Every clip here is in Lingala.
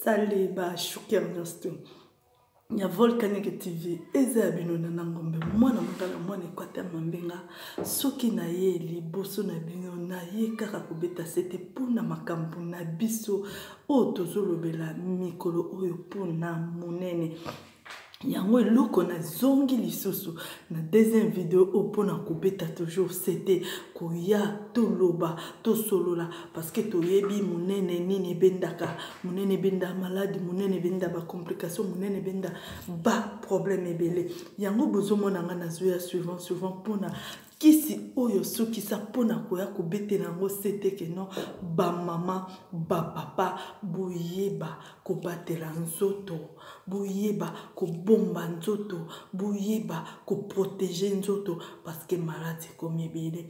Salut ba choukier nyonso tu ya Volcanic TV eza ya bino Nana Ngombe mwana mongala mwana Equateur Mambenga soki na ye liboso na bino na ye kaka kobeta sete mpo na makambo na biso oyo tozolobela mikolo oyo mpo na monene yango eloko nazongi lisusu na deuxième video oyo mpona kobeta toujours sete koya toloba tosolola parce que toyebi monene nini ebendaka monene ebenda maladi monene ebenda bacomplication monene ebenda baproblème ebele yango bozomona nga nazoya suivant suivant mpona kisi oyo sukisa mpona koya kobetela yango sete ke non bamama bapapa boyeba kobatela nzoto boyeba kobomba nzoto boyeba koprotege nzoto parceke maladi ekomi ebele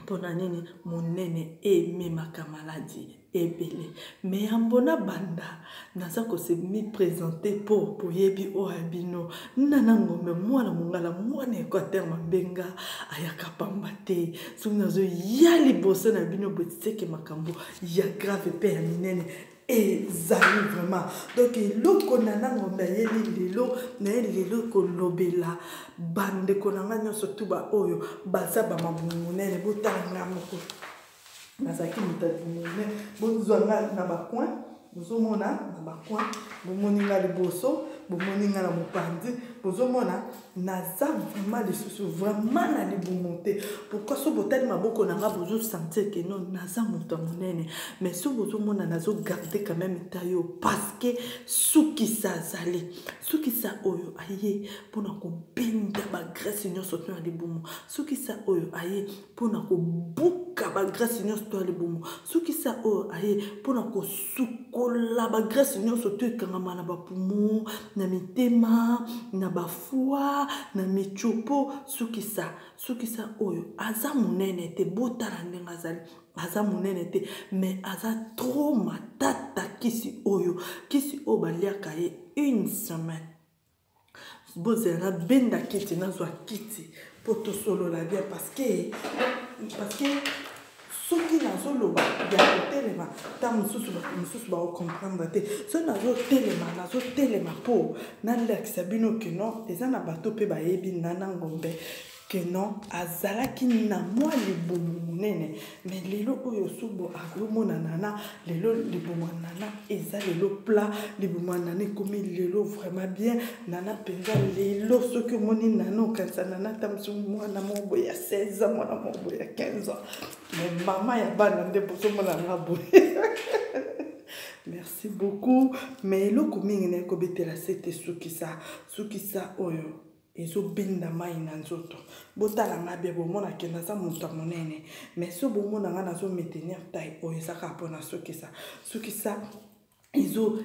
mpo na nini monene ememaka maladi ebele me yambo nabanda naza kose mipresente mpo boyebi oyo ya bino nana ngombe mwana mongala mwana equateur mambenga ayaka pamba te soki nazoya liboso na bino botiseke makambo ya grave mpe ya minene ezali vraiment donc eloko na na ngombe ayeli lelo naye lelo kolobela bandeko na ngai nyonso tu baoyo baza bamabumu monene botala ngai moko nazalaki moto ya libumu monene bozwa ngai na bacoin bozomona na bacoin bomoni ngai liboso bomoni ngai na mopanzi bozomona naza vraiment lisusu vraiment na libumu te pourquoi so botali maboko na nga bozo sentir ke non naza moto ya monene mais so bozomona nazo garde quand même taille oyo parce que sukisa azali sukisa oyo aye mpona kobenda bagraisse nyonso to ya libumu sukisa oyo aye mpona kobuka bagraisse nyonso to ya libumu sukisa oyo aye mpona kosukola bagraisse nyonso to ekangama na bapumo na mitema na bafoi na michopo sukisa sukisa oyo aza monene te botala ndenge azali aza monene te mais aza trop matata kisi oyo kisi oyo baliaka ye une semaine bozela nabenda kiti nazwa kiti mpo tosolola bien parceke parceke soki nazoloba ya kotelema ntango mosusu bato mosusu bakocomprendre te soki nazotelema nazotelema mpo nalakisa bino ke non eza na bato mpe bayebi nana ngombe que non azalaki na mwa libumu monene mais lelo oyo subo akomona nana lelo libumu ya nana eza lelo plat libumu ya nana ekomi lelo vraiment bien nana mpenza lelo soki omoni nana okanisa nana ata mosusu mwana moko boye ya 16 ans mwana moko boye ya 15 ans mais mama ya bana nde bozomona nga boye merci beaucoup mais eloko mingi naye kobetela sete sukisa sukisa oyo ezobenda mai na nzoto botala nga bia bomona ke naza moto ya monene mais so bomona nga nazo maintenir taille oyo eza kaka mpo nasukisa sukisa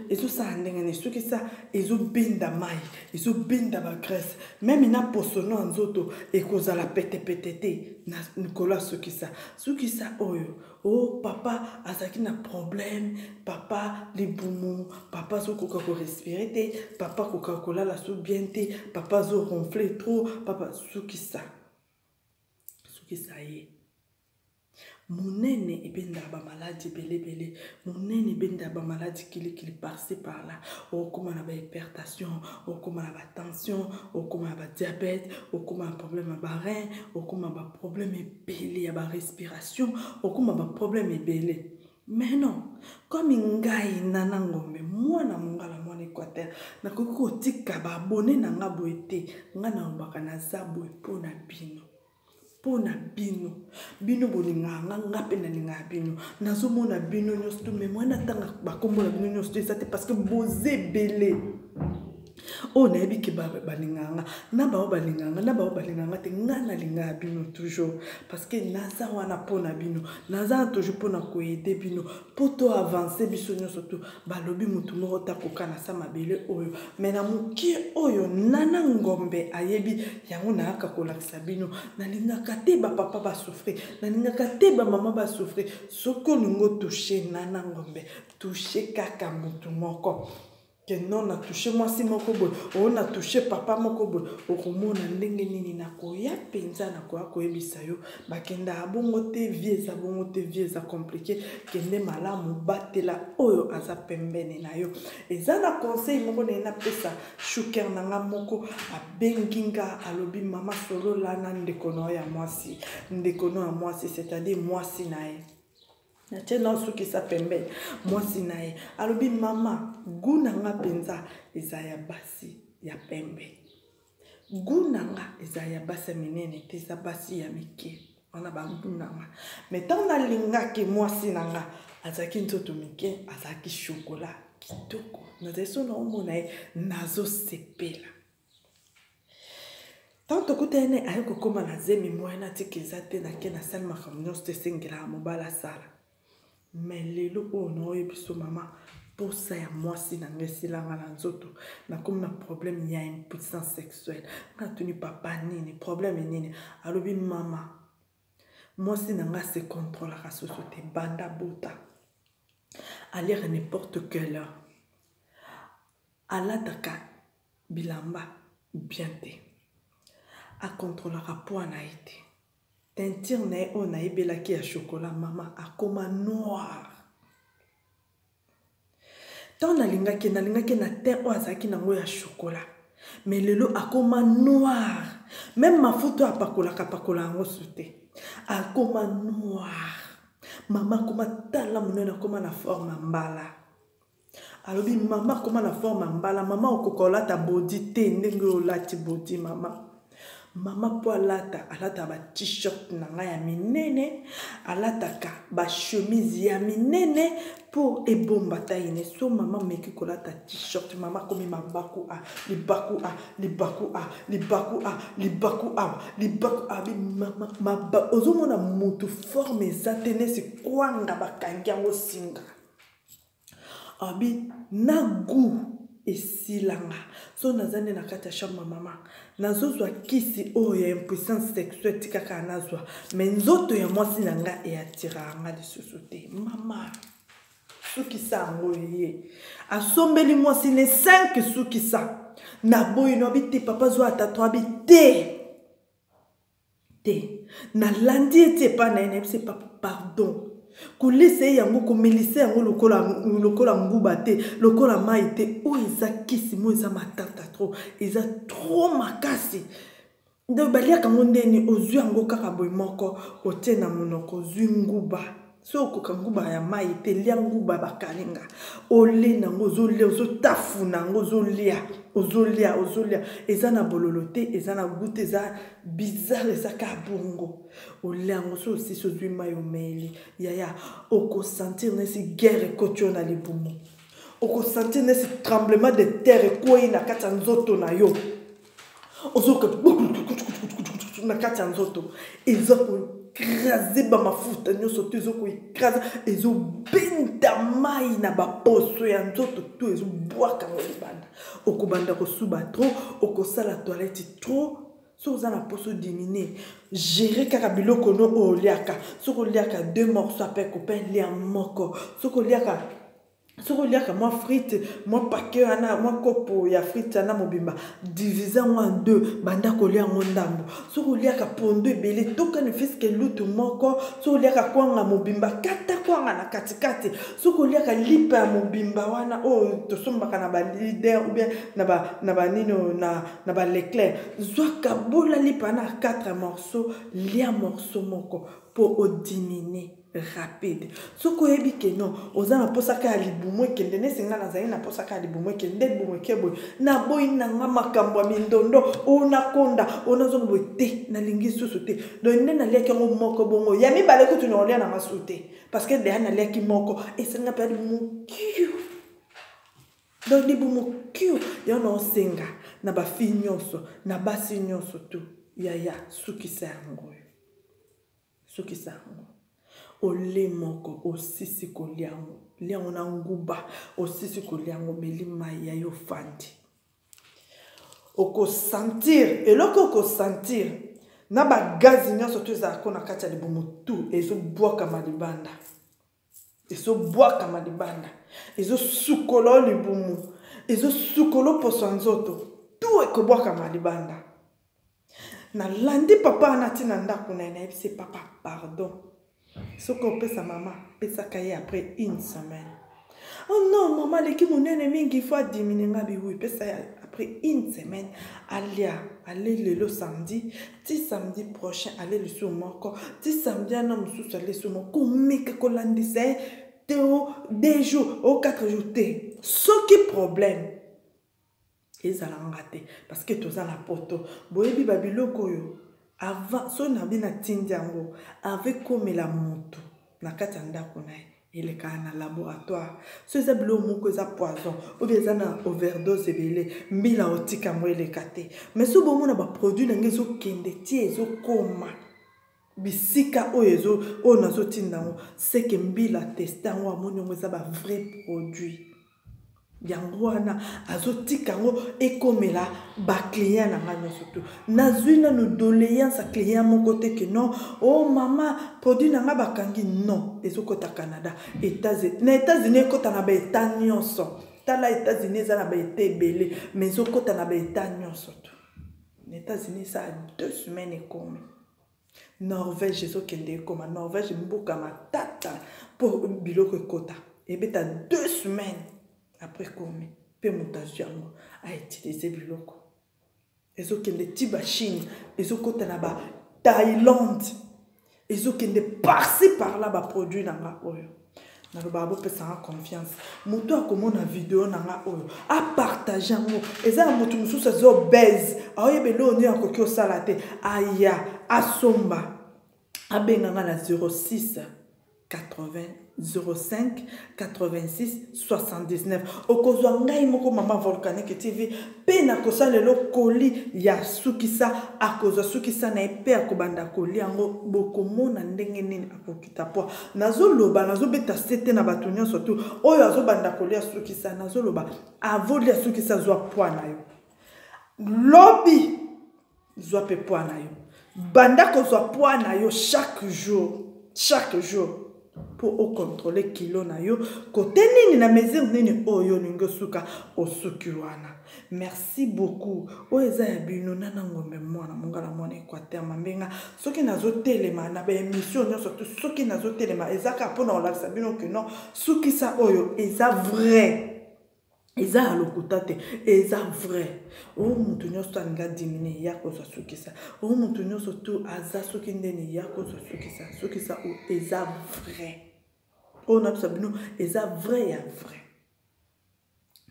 ezosala ndenge nini sukisa ezobenda mai ezobenda bagraisse meme na posono ya nzoto ekozala petepete te na likolo ya sukisa sukisa oyo oh papa azalaki na problème papa libumu papa azokoka korespire te papa akoka kolala so bien te papa azoronfle trop papa sukisa sukisa ye monene ebendaka bamaladi ebele ebele monene ebendaka bamaladi kilikili parci par là okóma na bahypertension okóma na batension okóma na badiabète okóma na problème ya barein okóma baproblème ebele ya ba respiration okoma ba problème ebele mais non comme ngai nana ngombe mwana mongala mwana équateur nakoki kotika baabone na nga boye te ngai nalobaka naza boye mpo na bino mpo na bino bino bolingaka nga nga mpe nalingaka bino nazomona bino nyonso to me mwana atanga bakombo na bino nyonso to eza te parce que boza ebele oyo nayebi ke balingaka nga na bango balingaka nga na bango balingaka nga te nga nalingaka bino toujours parce que naza wana mpo na bino naza wana toujours mpo na koyede bino mpo to avance biso nyonso tu balobi motu moko takoka na sa mabele oyo me na mokie oyo nana ngombe ayebi yango nayaka kolakisa bino nalingaka te bapapa basouffrir nalingaka te bamama basouffrir soki olingi otouche nana ngombe touche kaka motu moko. Ke non, na touche mwasi moko boye, o na touche papa moko boye, okomona ndenge nini nakoya mpenza, nakoya koyebisa yo bakendaka bongo te, vie eza bongo te, vie eza compliqué. Kende malamu, batela oyo aza pembeni na yo. Eza na conseil moko naye napesa shuker na nga moko, abengi nga, alobi mama solola na ndeko na yo ya mwasi, ndeko na yo ya mwasi, c'est-à-dire mwasi na ye. Natie na osukisa pembeni mwasi na ye, alobi mama, gu na nga mpenza eza ya basi ya pembe, gu na nga eza ya basi ya minene te, eza basi ya mike, wana bagu na nga. Me ntango nalingaki mwasi na nga azalaki nzoto mike, azalaki shokola kitoko, nazali so naomona ye nazosepela. Ntango tokutani naye aye kokóma na zemi, moya natika eza te, nake nasali makambo nyonso te esengelaka mobali asala. Me lelo oyo naoyebi biso mama, posa ya mwasi na ngai esilanga na nzoto, nakomi na problème ya impuissance sexuelle. Nga natuni papa nini problème nini, alobi mama, mwasi na ngai se contrôlaka susu te, banda bota aliaka n'importe quelle heure, alataka bilamba bien te, akontrolaka poids na ye te, teinture na ye oyo nayebelaki ya chocolat, mama, akoma noir. Ntango nalingaki, nalingaki na teint oyo azalaki nango ya chocolat, mais lelo akoma noir, même mafuta oyo apakolaka apakola yango su te, akoma noir. Mama, akoma tala monene, akoma na forme ya mbala. Alobi mama, akoma na forme ya mbala. Mama, okoka olata bodi te ndenge oyo olati bodi. Mama, mama mpo alata, alataka ba t-shirt na ngai ya minene, alataka bachemise ya minene mpo ebomba taine. So mama meki kolata t-shirt, mama akomi mabaku a libaku a libaku a libaku a libaku a libaku a bi mama maba, ozomona motu forme eza te, nesi kwanga bakangi yango singa. Abi na gout esilanga. So naza nde na kati ya chambre, mama, nazozwa kisi oyo ya impuissance sexuelle, tikaka nazwa, me nzoto ya mwasi na nga eatiraka nga lisusu te. Mama, sukisa yango. Ye asombeli mwasi ne 5 sukisa, naboyi no, abi te papa, zwa ata 3, abi te te. Nalandi ye ti epai na ye, nayebisi papa pardon, kolesa ye yango, komelisa yango lokola, lokola nguba te, lokola mai te, oyo eza kisi mo eza matata trop, eza trop makasi. Donc baliaka yango ndeni? Ozwi yango kaka boye moko, otie na monoko, ozwi nguba. So okoka nguba ya mai te, lia nguba bakalinga, ole nango, ozolia, ozotafuna yango, ozolia, ozolia, ozolia. Eza na bololo te, eza na goût, eza bizarre, eza kaka bongo. Olia yango, so osisi, ozwi mai, omeli. Yaya, okosentir nesi guerre ekoti yo na libumu, okosentir nesi tremblement de terre ekwei na kati ya nzoto na yo, ozoka na kati ya nzoto eza koécraser bamafuta nyonso to ezokoécraser, ezobenda mai na baposo ya nzoto to ezobwaka yango libanda. Okobanda kosuba trop, okosala toilette trop. Soki oza na poso diminuer, gérer kaka biloko no oyo oliaka. Soki oliaka deux morceaux ape copain, lia moko. Soki oliaka mwa frite, mwa paquet wana, mwa kopo ya frite wana mobimba, divise yango en deux, banda kolia yango ndambo. Soki oliaka pondu ebele, tokani fiske lutu moko. Soki oliaka kwanga mobimba, kata kwanga na katikati. Soki oliaka lipa ya mobimba wana oyo tosombaka na baleader ou bien na banini, na baleclerc, zwaka bola lipa na 4 morceaux, lia morceau moko mpo odiminuer rapide. Soki oyebi ke non, oza na mposa kaka ya libumu ekende, nesi nga nazali na mposa kaka ya libumu ekende, libumu eke boye, naboyi nanga makambo ya mindondo oyo, nakonda oyo, nazonga boye te, nalingi susu te. Donc nde naliaki yango moko bongo, ya mibale kutu na olia nanga su te, parce que deya naliaki moko, esenga mpe ya libumu kiu. Donc libumu kiu yango naosenga na bafille nyonso, na basi nyonso tu, yaya, sukisa yango oyo, sukisa yango. Ole moko, osisi kolia yango, lia yango na nguba. Osisi kolia yango, meli mai ya yo, fandi, okosentir eloko, okosentir na bagazi nyonso to ezalaka na kati ya libumu tu ezobwakama libanda, ezobwakama libanda, ezosukola libumu. Ezosukolo poso ya nzoto tu ekobwakama libanda. Nalandi papa wana ti na ndako na ye, nayebisi papa pardon, soki opesa mama, pesaka ye après une semaine. Oh non, mama aleki monene mingi, il faut adimine. Nga biwi, pesa ye après une semaine alia. Ale lelo samedi ti samedi prochain, ale lisusu moko ti samedi ana mosusu, ale lisusu moko. Komeka kolandisa ye te o 2 jours o 4 jours te. Soki problème ezala nga te, parce que toza na poto, boyebi babiloko oyo avant so na bino atindi yango, ave komela motu na kati ya ndako na ye, elekaka na laboratoire. So eza biloko moko eza poison oyo eza na overdose ebele, mbila otika yango eleka te. Mais so bomona baproduit na ngai ezokende ti ezokoma bisika oyo ezo oyo nazotinda yango, seke mbila teste yango, amoni yango eza bavrai produit. Yango wana azotika yango ekomela baclient na ngai nyonso. Tu nazwi nanu doléance ya client moko te ke non, o oh, mama, produit na ngai bakangi. Non, ezokɔta Canada, États-Unis, na États-Unis ekɔta na baétat nyonso. Tala, États-Unis eza na baétat ebele, mais ezokɔta na baétat nyonso. Tu na États-Unis esala 2 semaines ekomi. Norvège ezokende ekoma Norvège, mboka matata mpo biloko ekota, ebeta 2 semaines après komi mpe moto azwi yango autiliser. Biloko ezokende ti baChine, ezokɔta na baThaïlande, ezokende par-ci par-là. Baproduit na nga oyo nalobaka, bopesanga confiance. Moto akomona video na nga oyo, apartage yango. Eza na moto mosusu aza obèse, aoyeba eloko nini akoki osala te, aya asomba, abenga nga na 06 80 05 86 79. Okozwa ngai moko, Mama Volcanique TV, mpe nakosalela koli ya sukisa. Akozwa sukisa na ye mpe akobanda kolia yango, bokomona ndenge nini akokita poids. Nazoloba, nazobeta sete na bato nyonso tu oyo azobanda kolia sukisa. Nazoloba, avolia sukisa, zwa poids na yo lobi, zwa mpe poids na yo. Banda kozwa poids na yo chaque jour, chaque jour, mpo ocontrôle kilo na yo kote nini, na mesure nini oyo olingi osuka, osuki wana. Merci beaucoup. Oyo eza ya bino, Nana Ngombe, mwana Mongala, mwana Équateur Mambenga. Soki nazotelema na baémission nyonso tu, soki nazotelema, eza kaka mpona kolakisa bino ke non, sukisa oyo eza vrai, eza ya lokuta te, eza vrai. Oyo motu nyonso alingi adiminuer, ya kozwa sukisa. Oyo motu nyonso tu aza soki ndeni, ya kozwa sukisa. Sukisa oyo eza vrai, oyo nabisa bino eza vrai ya vrai.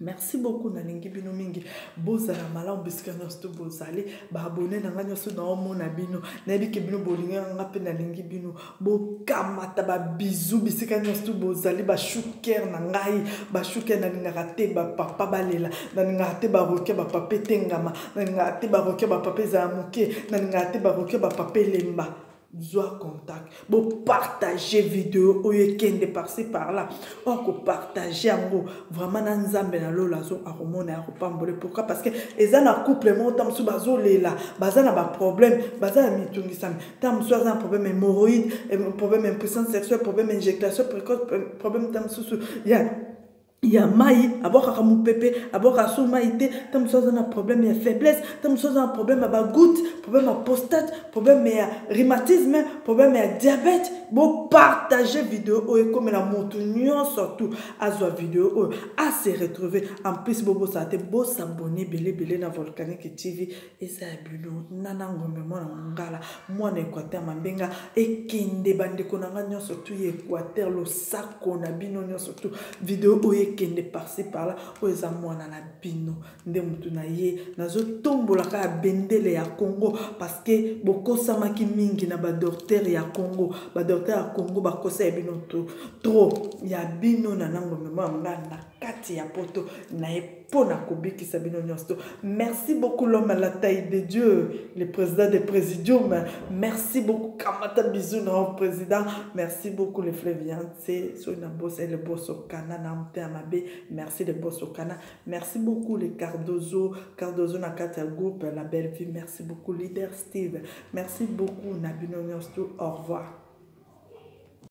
Merci beaucoup, nalingi bino mingi. Bozala malamu bisika nyonso to bozali. Baabonnés na ngai nyonso, naomona bino, nayebi ke bino bolingi nga mpe nalingi bino. Bokamata babisous bisika nyonso to bozali. Bashuker na ngai, bashuker, nalingaka te bapapa balela, nalingaka te baroke bapapa etengama, nalingaka te baroke bapapa ezala moke, nalingaka te baroke bapapa elemba. Zwa contact, bopartage video oyo ekende par-ci par-là. Oyo akopartage yango vraiment na Nzambe na lola azo akomona ya kopambola. Pourquoi? Parce que eza na couple moko, ta mosusu bazolela, baza na baproblème, baza na mitungisami. Ta mosusu aza na problème hémorroïde, problème impuissance sexuelle, problème éjaculation précoce, problème ta mosusu ya mai, abwakaka mopepe, abwakaka so mai te. Ta mosusu aza na problème ya faiblesse, ta mosusu aza na problème ya bagoutte, problème ya prostate, problème ya rhumatisme, problème ya diabète. Bopartage video oyo ekomela motu nyonso tu azwa video oyo ase retrouver. En plus, bobosala te bos'abonner ebele ebele na Volcanique TV. Eza ya bino, Nana Ngombe, mwana Mongala, mwana Équateur Mambenga. Ekende bandeko na nga nyonso tu ya Équateur, losako na bino nyonso tu. Video oyo ekende par-ci par-là. Oyo eza mwana na bino nde motu na ye nazotombolaka ya bendele ya Congo, parce que bokosamaki mingi na badocteur ya Congo. Badocteur ya Congo bakosa ya bino trop. Ya bino, na Nangombe, mwana Mongala, na kati ya poto na ye mpo na kobikisa bino nyonso. Merci beaucoup, l'homme à la taille de Dieu, le président des présidium, merci beaucoup. Kamata bisou na président. Merci beaucoup, le Flaviance soki na bosa, le Bosokana na mte ya mabe. Merci, le Bosokana. Merci beaucoup, le Cardozo, Cardozo na kati ya groupe La Belle Vie. Merci beaucoup, leader Steve. Merci beaucoup na bino nyonso. Au revoir.